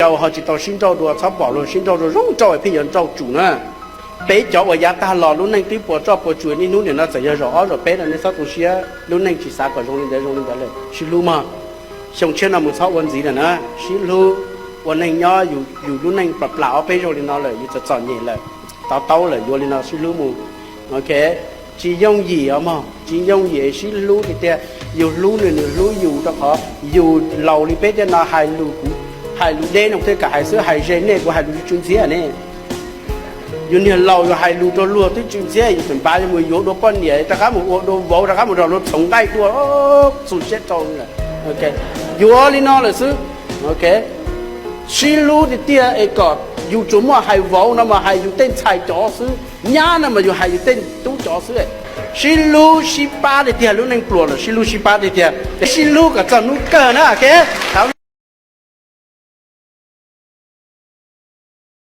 Yog ho tsis tau sib nrauj dua, txhob pom luag sib nrauj dua, zoo nrauj pheej yuav nrauj tsum na. Peb cov uas yav tag los lub neej twb puas tsuaj puas tsuas, niaj hnub nim no txawm yog zaum ob zaum peb no nej txhob tu siab, lub neej tsis xav kom zoo li ntawd zoo li ntawd lawm, sib hlub mog. Xyoo tshiab no mus txhob ua ntxiv lawm na, sib hlub ua neej nyob, yus lub neej plam plam ob peb zaug li no lawm, yus txom txom nyem lawm, to taub lawm, yuav li no sib hlub mus. Ok, tsis yooj yim os mog, tsis yooj yim, sib hlub tiag tiag. Yus hlub nws, nws hlub yus, rau qhov yus laus li peb tej no hais lus, kuv hais lus deb no thiaj kam hais xwb, hais ze nej kuv hais lus tsw ntxhiab ne. Yus niag laus yus hais lus rau luag twb tsw ntxhiab, yus tseem npaj yuav mus yuav dua poj niam, rov qab mus ua dua vauv, rov qab mus nrog luag txhoov nqaij dua, txus siab rau. Yuav li no lawm xwb. Ok, sib hlub tiag tiag es kom yus tsuas muaj hais vauv no mas hais yus tej ntxhais cov xwb, nyab no mas yus hais yus tej tub cov xwb. Sib hlub sib pab tiag tiag, lub neej pluas lawm sib hlub sib pab tiag tiag, sib hlub kom txog hnub kawg na. Ok, thaum